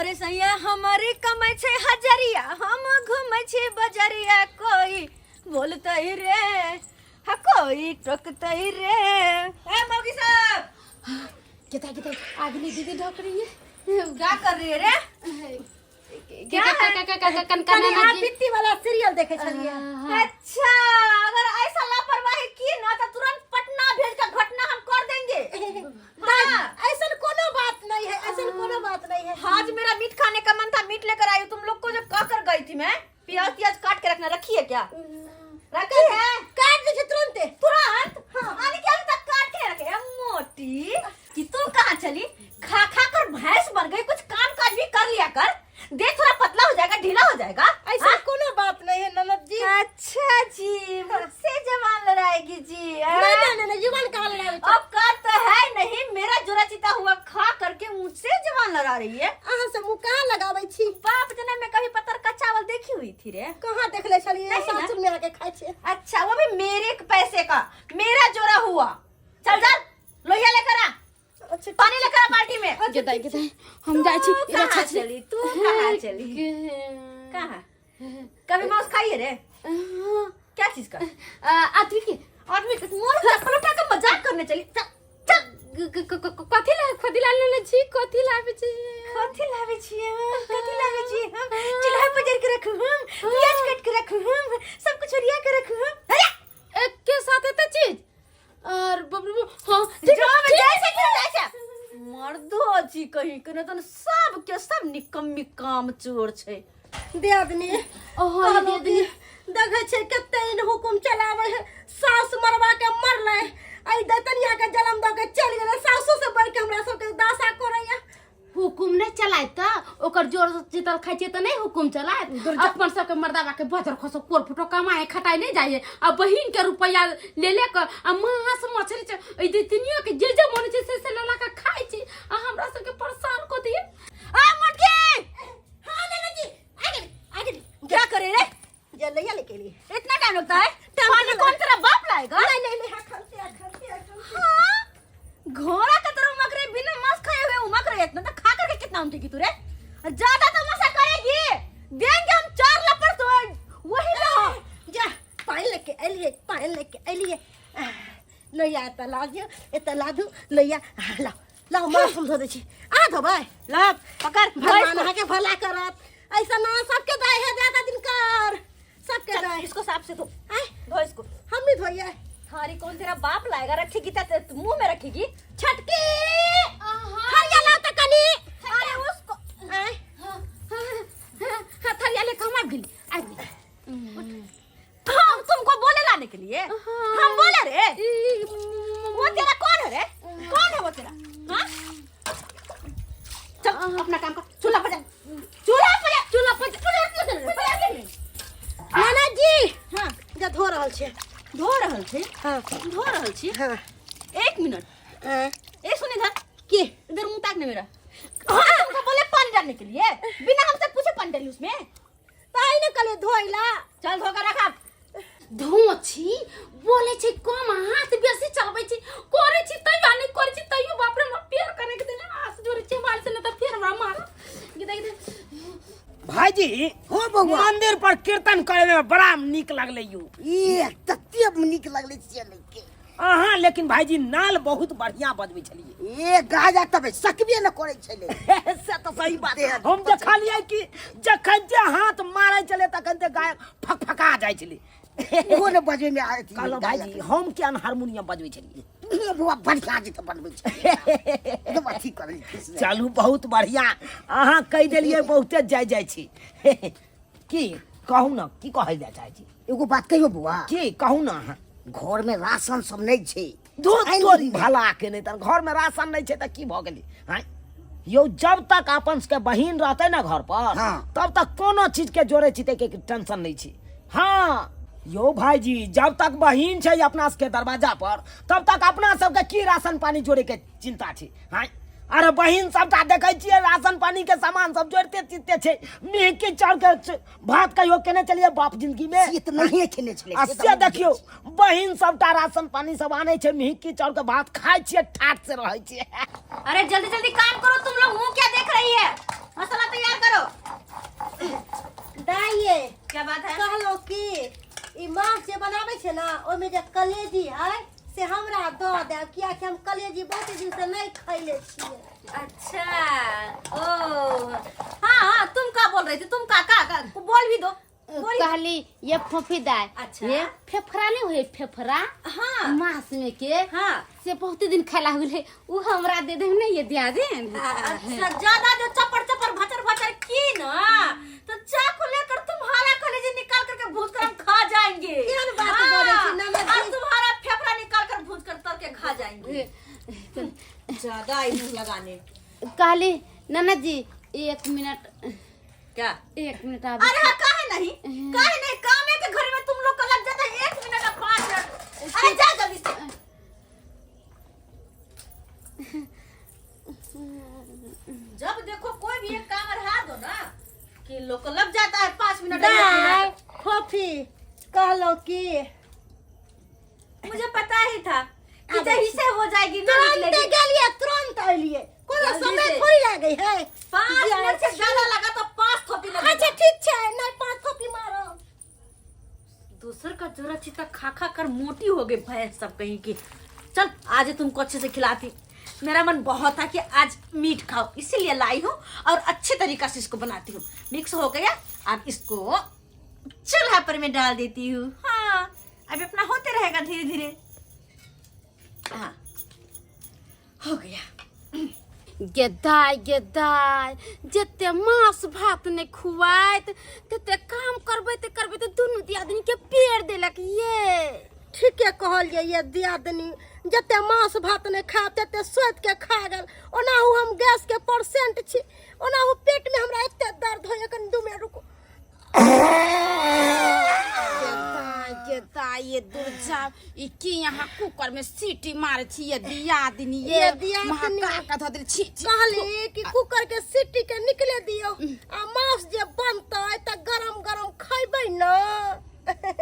अरे सैया हमारे कमाई छै हजरिया, हम घूमै छी बजरिया, कोई बोलतै रे हा कोई टोकतै रे। ए मौगी साहब, कितना कितना अगली दीदी ढक रही है। क्या कर रही है रे? क्या कनी आप बित्ती वाला सीरियल देखे छलिए। अच्छा, अगर ऐसा लापरवाही की ना तो तुरंत पटना भेज कर घटना हम कर देंगे। हाँ। ऐसा कोनो बात नहीं है, ऐसा कोनो बात नहीं है। आज मेरा मीट खाने का मन था, मीट लेकर आई हूँ। तुम लोग को जो कह कर गई थी मैं, प्याज प्याज काट के रखना, रखी है क्या? रखी है? काट दे छे तुरंत। तुरंत? हाँ। आने क्या अभी तक काट के रखे है मोटी कि तू कहाँ चली? खा खा कर भैंस बन गई, कुछ काम काज भी कर लिया कर, देह थोड़ा पतला हो जाएगा, ढीला हो जाएगा। ऐसा हाँ? कोनो बात नहीं है ननद जी। अच्छा जी, मुझसे जवान लड़ाएगी जी? हाँ? नहीं नहीं नहीं, जुबान कहाँ लड़ावे छे? अब का तो है नहीं, मेरा जोरा चिता हुआ खा करके मुझसे जवान लड़ा रही है। अहाँ से मुँह कहाँ लगावे छी? बाप जना में कभी पतर का चावल देखी हुई थी रे? कहाँ देखले छलिए? नहीं ना। सासुर में आके खाइ छे। अच्छा, वो भी मेरे पैसे का, मेरा जोरा हुआ। चल चल, लोहिया लेकर आ। अच्छा, पानी लेकर आ बाल्टी में। गेदाई गेदाई, हम जाइ छी। तू कहाँ चली? तू कहाँ चली? कहाँ कभी मांस खाई है रे? क्या चीज का? आदमी के। आदमी के मोर चप्पल उठा के मजाक करने चली। चल चल। कथी ला कथी ला लेने छी? कथी लाबे छी? कथी लावे छी हम? कथी लावे छी हम? चूल्हा पर जर के रखू हम, प्याज काट के रखू हम, सब कुछ ओरिया के रखू हम। अरे एक के साथ एते चीज और बबलू। हाँ ठीक। जो में जैसे कि जैसे मर्दो छी कहीं के न तन, सब के सब निकम्मी काम चोर छै। दियादनी। ओहो। कहलहुँ दीदी। कि देखै छै कते इन हुकुम चलाबै है, सास मरवा के मरलै, एहि दैतनिया के जन्म दऽ के चलि गेलै, सासो से बढ़ि के हमरा सबके दासा करैया। हुकुम नहीं चलाए त ओकर जोर जीतल खाइ छियै त नहीं हुकुम चलाए। अपन सबके मर्दाबा के बजर खसो कोर फुटो कमाए खटाए नहीं जाइए, आ बहिन के रुपया ले ले के आ मांस मछली छै, एहि दैतनियो के जे जे मन छै से से ला ला के खाइ छी, आ हमरा सबके परेशान कऽ दिए। आ मोटकी। हाँ नाना जी, आ गेली आ गेली। क्या करे रे? जे लैया लेके एली। इतना टाइम लगता है? पानी कौन तेरा बाप लाएगा? नहीं नहीं नहीं, हाँ खनते आ खनते आ खनते। हाँ? घोड़ा का तरह उमक रही, बिना मांस खाए हुए उमक रही है, इतना तो खा करके कितना उमटेगी तू रे? और ज्यादा तमाशा करेगी देंगे हम चार लपड़ तो वही रहो। जा पानी लेके एलिए, पानी लेके एलिए। लोहिया एतऽ ला दियौ, एतऽ ला दू लोहिया। लाउ लाउ, माथ हम धो दै छी। अहाँ धोबै? ला पकड़। भगवान अहाँके भला करत। ऐसा ना सबके दाय है ज्यादा दिन कर सबके चल, दाय। इसको साफ से धो। आय। धो इसको। हम नहीं धोइए। थारी कौन तेरा बाप लाएगा? रखेगी त मुंह में रखेगी। छटकी थरिया लाउ तऽ कनी। अरे उसको। आय। हाँ, थरिया लेके हम आबि गेली, आबि गेली। हम तुमको बोले लाने के लिए? हम बोले रे? वो तेरा कौन है रे? कौन है वो तेरा? हाँ चल, अपना काम कर, चूल्हा पर जा, चूल्हा पर जा। चूल्हा पर चूल्हा पर जा। नाना जी। हाँ। जा धो रहल छै। धो रहल छी? हाँ। धो रहल छी। हाँ। एक मिनट। हाँ। ए सुन इधर। के? इधर मुंह ताकने मेरा। हाँ तुमको बोले पानी डालने के लिए, बिना हमसे पूछे पानी डाली उसमें। ताई ने कहले धोइला। चल धो कर रखा। धो छी बोले छी कम, हाथ बेसी चलबै छी, करे छी तैयो आ नहि करे छी तैयो। बाप रे, हमरा पेर करे के देने हाथ जोड़े छी मार से, नहीं त फेर हमरा मार। गिदा गिदा। भाईजी। हो बौआ। मंदिर पर कीर्तन करे में बड़ा नीक लगले यौ। ई तते नीक लगलै से लैके। अहाँ लेकिन भाईजी नाल बहुत बढ़िया बजबै छलियै। ए गाजा तबे सकबे न करै छलै। से तऽ सही बात। हम देखलियै कि जखन जे हाथ मारै छलै तखन जे गायक फकफका जाइ छलै। ओहो ने बजबै में आयत। कहलहुँ भाईजी, हम किया ने हारमोनियम बजबै छलियै? तू बौआ बढ़िया जे तऽ बनबै छै एकदम अथी करै छै। चलू बहुत बढ़िया, अहाँ कहि देलियै, बहुते जाय जाइ छी। की कहू ने, की कहै लए चाहै छी? एगो बात कहियो बौआ। की कहू ने अहाँ। घर में राशन सब नहीं छै। दूध आनि तोरी दियै। भला के नहीं, तहन घर में राशन नहीं छै तऽ की भऽ गेलै? आँय यौ, जब तक अपन सबके बहिन रहतै ने घर पर, हाँ। तब तक कोनो चीज के जोड़े चिते के टेंशन नहीं छै। हाँ यौ भाईजी, जब तक बहिन छै अपना सबके दरवाजा पर तब तक अपना सबके की राशन पानी जोड़े के चिंता छै? हाँ अरे बहिन सबटा देखै छियै राशन पानी के सामान सब जोड़ते चिते छै। मेहकी चाउर के भात कहियो केने चलिए बाप जिंदगी में? से तऽ नहिए खेने छलै। आ से तऽ से हम देखियौ, बहिन सबटा राशन पानी सब आनै छै, मेहकी चाउर के भात खाइ छियै, ठाठ से रहै छियै। अरे जल्दी जल्दी काम करो तुम लोग, मुंह क्या देख रही है? मसाला तैयार। बात है? कहलहुँ कि ई माछ जे बनाबै छै ने, ओहिमे जे कलेजी है से हमरा दऽ देब, कियाकि हम कलेजी बहुत दिन से नहि खैले छियै। अच्छा, ओ हाँ हाँ, तुम का बोल रही थी? तुम का का, का बोल भी दो, बोल। कहली ये फोफी दाय। अच्छा। ये फेफड़ा नहीं हुए फेफड़ा? हाँ। मांस में के। हाँ। से बहुत दिन खाला हुए, उ हमरा दे दे ने ये दिया दे। अच्छा, ज्यादा जो चपर चपर भचर भचर की ना तो चाकू लेकर तुम्हारा कलेजी निकाल करके भूज कर हम खा जाएंगे। केहन बात बोलै छी, ननद और जी? तुम्हारा फेफड़ा निकाल कर भूज कर तर के खा जाएंगे। ज्यादा आई मुंह लगाने। कहली ननद जी, एक मिनट। क्या? एक मिनट आब। अरे हाँ, काहे नहीं, काहे नहीं? काम है के घर में तुम लोग का लग जाता है 1 मिनट और 5 मिनट। अरे जा जल्दी से। जब देखो कोई भी एक काम रहा दो ना कि लोग को लग जाता है 5 मिनट, एक दाय मिनट। फोफी, कहलहुँ कि मुझे पता ही था कि आबै जब इसे हो जाएगी ना तुरंत निकलेगी। गेलियै, तुरंत एलियै, कोनो जल्दी समय से। थोड़ी लागै है। 5 मिनट से ज्यादा लगा तो 5 थोपी लगे। अच्छा ठीक छै, नहि 5 थोपी मारब। दूसर का जोरा चिता खा खा कर मोटी हो गई भैंस सब कहीं की। चल आज तुमको अच्छे से खिलाती। मेरा मन बहुत था कि आज मीट खाओ, इसीलिए लाई हूँ और अच्छे तरीका से इसको बनाती हूँ। मिक्स हो गया, अब इसको चूल्हा पर मैं डाल देती हूँ। हाँ, अब अपना होते रहेगा धीरे धीरे। हाँ हो गया। गेदाय गेदाय, जते मांस भात ने खुआत तते काम करबैते करबैते दुनू दियादनी के पेड़ देलक ये। ठीके कहलियै ये दियादनी, जते मांस भात ने खा तते सोति के खा गेल। ओनाहु हम गैस के पेशेंट छी, ओनाहु पेट में हमरा एते दर्द होइए। कनि 2 मिनट रुकू। गेदाय गेदाय, ये दुर्जा ई की यहाँ कुकर में सीटी मारे छी ये दियादनी ये? ये दियादनी। महाका का धऽ देल छी छी। कहली कि कुकर के सीटी के निकले दियौ, आ मांस जे बनतै तऽ गरम गरम खैबै न।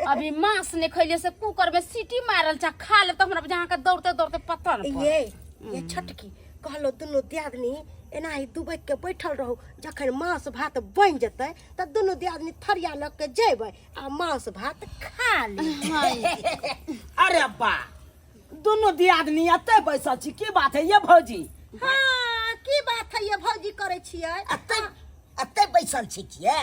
अभी मांस ने खैले से कुकर में सीटी मारल चा खा ले तो हमरा जहाँ के दौड़ते दौड़ते पता न पड़त। ये छोटकी, कहलो दुनू दियादनी एनाही दुबकि के बैठल रहू, जखन मांस भात बनि जेतै तऽ दुनू दियादनी थरिया लऽ के जेबै आ मांस भात खा लेबै। अरे बा, दुनू दियादनी एते बैसल छी, की बात है ये भौजी? हाँ, की बात है ये भौजी करै छियै? एते एते बैसल छी किए?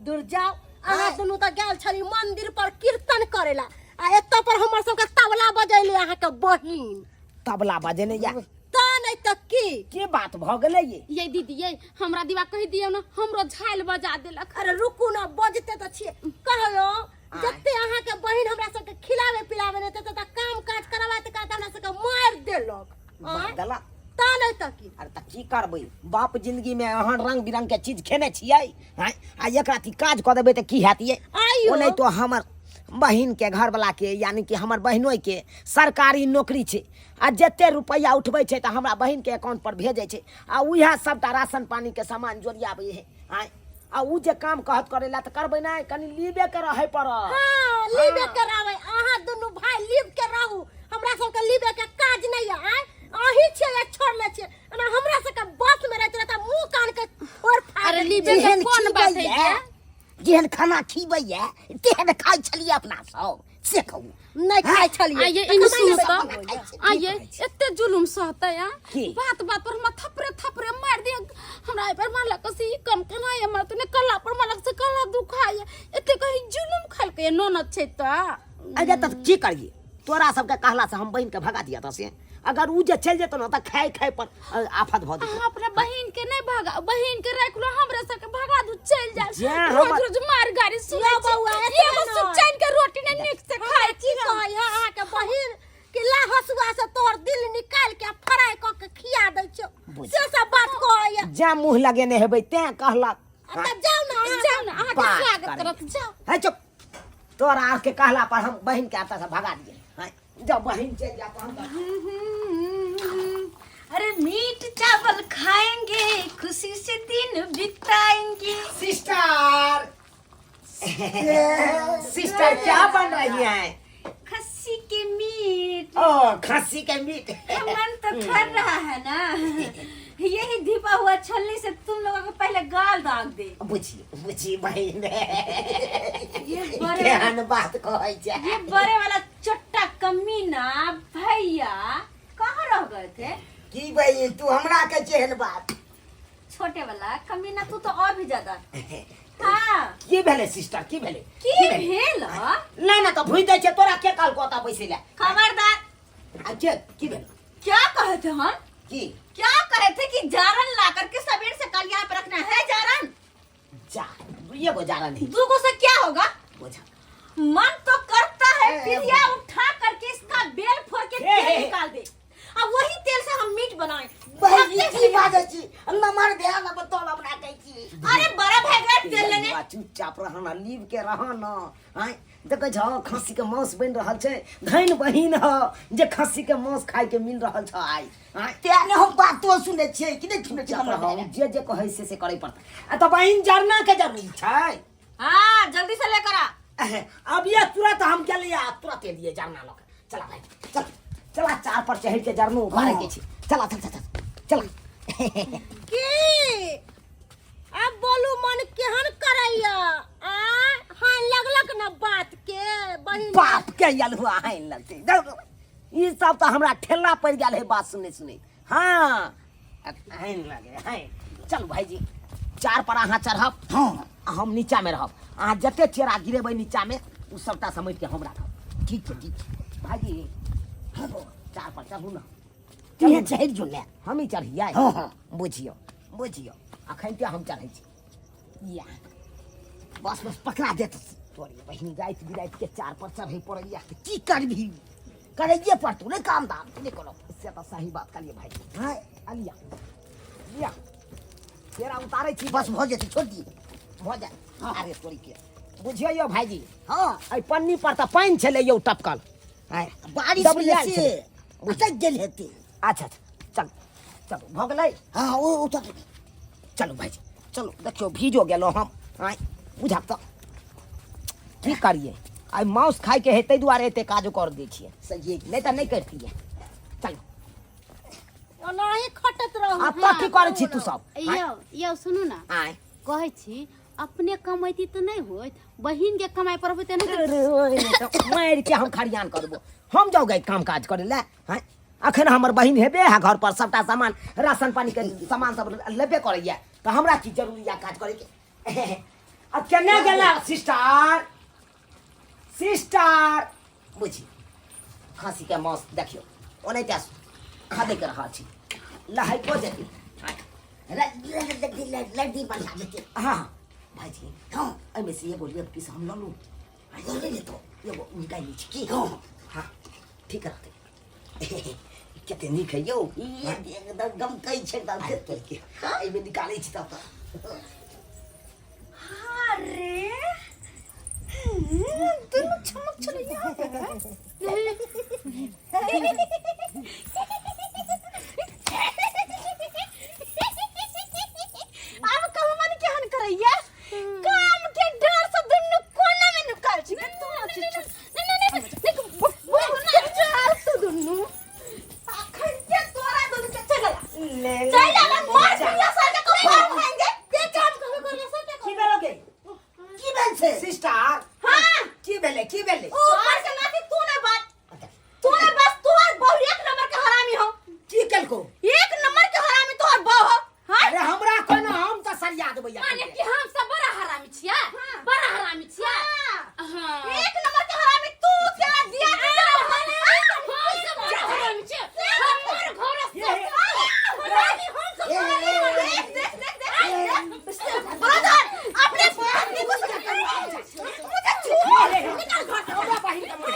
दूर जाओ, अहाँ दुनू तऽ गेल छली मंदिर पर कीर्तन करेला, आ एतऽ पर हमर सबके तबला बजैले अहाँके बहिन। तबला बजेने या? तऽ नहि तऽ की। की बात भऽ गेलै ये? ये दीदी ये, हमरा दिवा कहि दियौ ने, हमरो झाइल बजा देलक। अरे रुकू ने, बजते तऽ छियै। कहलहुँ जते अहाँके बहिन हमरा सबके खिलावे पिलावे नहि तते तऽ काम काज करबाते करबाते हमरा सबके मारि देलक। मारि देलक? तऽ नहि तऽ की। अरे तऽ की करबै, बाप जिंदगी में अहाँ रंग बिरंग के चीज खेने छियै हैं, आ एकरा अथी काज कऽ देबै तऽ की हैत ये? आइयो। ओ नहि तो हमर बहिन के घरवला के, यानी कि हमर बहिनोई के सरकारी नौकरी छै, आ जते रुपैआ उठबै छै तऽ हमरा बहिन के अकाउंट पर भेजै छै, आ उएह सबटा राशन पानी के सामान जोड़ियाबै है आँय। आ उ जे काम कहत करै ला तऽ करबै नहि, कनि लीबे के रहै पड़त। हाँ, लीबे के रहबै, अहाँ दुनू भाई लीब के रहू, हमरा सबके लीबे के काज नहि है। आँय, अहीं छियै या छोड़ले छियै, एना हमरा सबके बस में रहैत रहता मुंह कान के फोड़ फाड़। अरे लीबे के जेहन कोन बात है खिबैया, ये? जेहन खाना खिबैया तेहन खाइ छलियै अपना सब, से कहू। नहि खाइ छलियै। आइए तऽ इन कमाइ सुन नहि तऽ सकबै। आइए एते जुलुम सहतै आ की? बात बात पर हमरा थपरे थपरे मार दिया। हमरा एहि पर मारलक से ई कम केना ये मारत ने, कला पर मारलक से कला दुखाय, एते कहीं जुलुम खलकै ननद छै तऽ। अरे तऽ की करिए, तोरा सबके कहला से हम बहिन के भगा दिया था, से अगर उ जे चलि जेतौ ने तऽ खाय खाय पर आफत भऽ जेतौ। अहाँ अपना बहिन के नहीं भगा, बहिन के राख लो, हमरा सबके भगा दू, चलि जा। जे रोज रोज मार गाड़ी सुनै यौ छी। बौआ, एतबे एगो नहि। सुख चैन के रोटी नहीं नीक से खाइ की छी हम। कहै है अहाँके बहिन कि ला हसुआ से तोहर दिल निकाल के फ्राई कऽ के खिया दै छियौ, से सब बात कहै है। जा मुँह लगेने हेबै तें कहलक। आ तऽ जाउ ने अहाँ। जाउ ने, अहाँके बात स्वागत करै। करत, जाउ। है चुप, तोरा आरके कहला पर हम बहिन के एतऽ से भगा दिए हैं। जब बहिन चलि जाए तहन तऽ अरे मीट चावल खाएंगे, खुशी से दिन बिताएंगे। सिस्टर सिस्टर, क्या बन रही है? खस्सी के मीट। ओ खस्सी के मीट। मन तो कर रहा है ना। यही धीपा हुआ छलनी से तुम लोगों को पहले गाल दाग दे। बुझी बुझी बहिन, ये बड़े केहन बात कहै छै। ये बड़े वाला चट्टा कमीना भैया कहाँ रह गए थे? की बहिन, तू हमरा के केहन बात? छोटे वाला कमीना तू तो और भी ज्यादा। हाँ। की भेलै सिस्टर, की भेलै? की भेल? नहि नहि, तऽ भुजि दै छै तोरा के कहलको ओतऽ बैसै लए? खबरदार। आ के की भेल? क्या कहे थे हम? की क्या कहे थे कि जारन ला करके सवेर से कल यहाँ पे रखना है जारन। जा दुइये गो जारन है। दूगो से क्या होगा? बोझा। मन तो करता है ए, पिरिया उठा करके इसका बेल फोड़ के ए, तेल ए, निकाल दे और वही तेल से हम मीट बनाए। बहिन की बाजै छी, नमर भेल अब तोल हमरा कहै छी। अरे बड़ा भए गया तेल लेने। बौआ, चुपचाप रहना, लीव के रहना। आँय देखै छह खस्सी के मांस बनि रहल छै, धन बहिन ह जे खस्सी के मांस खाय के मिल रहल छ आइ। आँय तें ने हम बातो सुनै छियै कि नहि सुनै छियै? चुपचाप हमर रहू, भेल। जे जे कहै से से करै पड़तै। आ तऽ बहिन जरना के जरूरी छै। हाँ जल्दी से लेकर आ। अब ये तुरंत हम गेलियै आ तुरंत एलियै जरना लऽ के। चला भाई चल, चला चार पर चढ़ि के जरनो उखाड़े के छै। चला चल चल चल चला। की अब बोलू, मन केहन करैया? आ हाँ लगलक न बात के बहिन। बाप के अलहुआ हानि लगतै। ई सब तऽ हमरा ठेला पड़ि गेल है बात सुनै सुनै। हाँ हानि लगे हानि। चलू भाईजी, चार पर अहाँ चढ़ब। हाँ। आ हम नीचा में रहब। अहाँ जते चेरा गिरेबै नीचा में ओ सबटा समेट के हम राखब। ठीक छै, ठीक छै। भाईजी चार पर चढ़ू ना। तू चढ़ि जो ने। हम ही चढ़ियै? हाँ हाँ। बुझियौ बुझियौ, अखन ते हम चढ़ै छी। या बस बस, पकड़ा देत। तोरी बहिनी राति बिराति के चार पर चढ़ै पड़ैया। की करबही, करैये पड़तौ ने काम धाम, नहि कोनो। से तऽ सही बात कहलियै भाई। हाँ अलिया लिया केरा उतारै छी। बस भऽ जेतै, छोड़ दियै। भऽ जाय। अरे तोरी के बुझियौ यौ भाईजी। हाँ। एहि पन्नी पर तऽ पानि छलै यौ टपकल। आँय, बारिश दबलियाल भेलै से छलै। अटकि गेल हेतै। अच्छा अच्छा, चल चलू भऽ गेलै। हाँ ओ उतर। चलू भाईजी चलू, देखियौ भीजो गेलहुँ हम। आँय बुझब तऽ की करियै, आइ मांस खायके है ताहि दुआरे एते काज कर दै छियै। सही। नहि तऽ नहि करितियै। चलू। ओनाही खटत रहू। आब तऽ की करै छी तू सब? यौ यौ सुनू ना। आँय कहै छी अपने कमैती तऽ नहि होइत, बहिन के कमाइ पर होइत नहि। अरे ओए नहि तऽ मारि के हम खरियान करबो। हम जाउ गए काम काज करे लए। हँ अखन हमर बहिन हेबे है घर पर, सबटा सामान राशन पानी के सामान सब लेबे करैया, तऽ हमरा की जरूरी है काज करे के? अब केने गेला सिस्टर? सिस्टर बुझी खस्सी के मांस देखियौ ओनाहिते खदे के रहल छी, लहको जेतै। लड्डी बढ़िया जेतै। हाँ भाईजी। हाँ। एहिमे से एगो लेग पीस हम लऽ लू? लऽ लेतो। एगो निकालि लै छी की? हाँ। हाँ ठीक रहतै। कते नीक है यौ। ई एकदम गमकै छै एकदम। आइ तोड़ के एहिमे निकालै छी तब तऽ। अरे दुनू चमक छलैया। अब कहू मन केहन करैया? काम के डर से दुनू कोना में नुकाल छी। तू चल तू दुनू अखन के तोरा दुनू के चल चल आ, मार पिया सर के कपार खाएंगे। के काम कभी करले सबटा की भेलो गे? की भेल छै? सिस्टर। हां। की भेलै, की भेलै? ऊपर से नाती तू ने बात तू ने बस, तू और बहु एक नंबर के हरामी हो। की केलको? एक नंबर के हरामी तोहर बहु हो। हाँ? अरे हमरा कोना, हम तऽ सरिया देबै। माने कि हम सब बड़ा हरामी छियै, बड़ा हरामी छियै। हाँ। एक नंबर के हरामी तू, तेरा दिया के तेरा हम सब बड़ा हरामी छियै, हमर घर सब हरामी हम सब। देख देख देख देख ब्रदर, अपने पत्नी को मुझे छोड़, निकल घर से। हमरा बहिन के मार।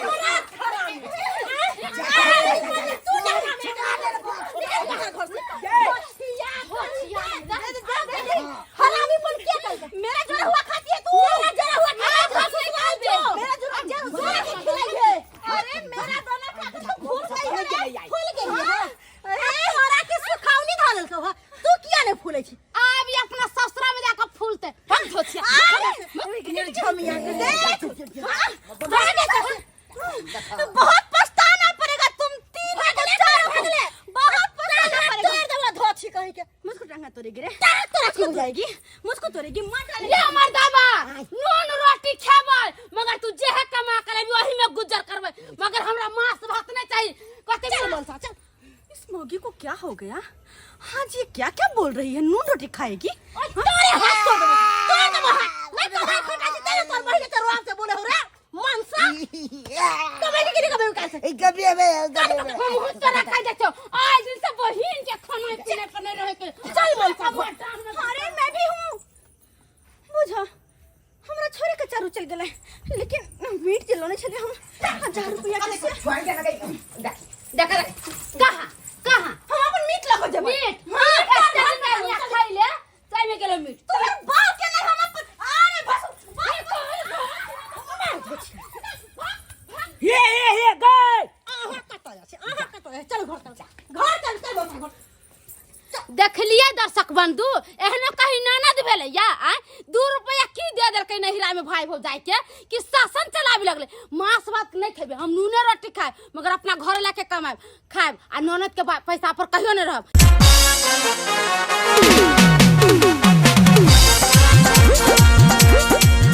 तू निकल घर से। हरामी पन क्या कर? मेरा जरा हुआ खाती है तू, मेरा जरा हुआ खाती है, मेरा जरा। तोड़ेगी, मार डालेगी। ये मर्दाबा नून रोटी खेबै, मगर तू जेहे कमा के लेबी ओही में गुजर करबै, मगर हमरा मांस भात नहीं चाहिए। कते चल मनसा चल। इस मौगी को क्या हो गया? हाँ जी, ये क्या क्या बोल रही है? नून रोटी खाएगी? तोरे हाथ तोड़ देबो, तोड़ देबो हाथ। नहीं तो हाथ खटा छी तेरे तोर बहिन के रोआब से बोले हो रे मनसा। कमेली के कभी कैसे कभी अबे कभी अबे। हम तोरा खाइ जाइ छौ आज दिन से बहिन के खाना पीना पर नहीं रहे के। चल मनसा घर। अरे मैं भी हूँ, बुझा हमरा छोरे के चारू चल गेलै, लेकिन मीट जे लोने छले हम 1000 रुपया के से देख देख, कहाँ कहाँ हम अपन मीट लगा जेबै। मीट हाँ एते दिन में खाइ ले चाय में गेलो मीट। तोहर बाप के नहीं, हम अपन अरे बस हे हे हे गए। अहाँ कतऽ जाइ छी? अहाँ कतऽ जाइ छी? चल घर चल, घर चल, चल मनसा घर। देखलिए दर्शक बंधु, एहनो कहीं ननद भेलै या आय 2 रुपया की दे देलकै नहिरा में भाई भौजाई के कि शासन चलाबे लगलै। मांस भात नहीं खेबै हम, नूने रोटी खाएब, मगर अपना घर लाके कमाएब खाएब आ ननद के पैसा पर कहियो नहीं रहब।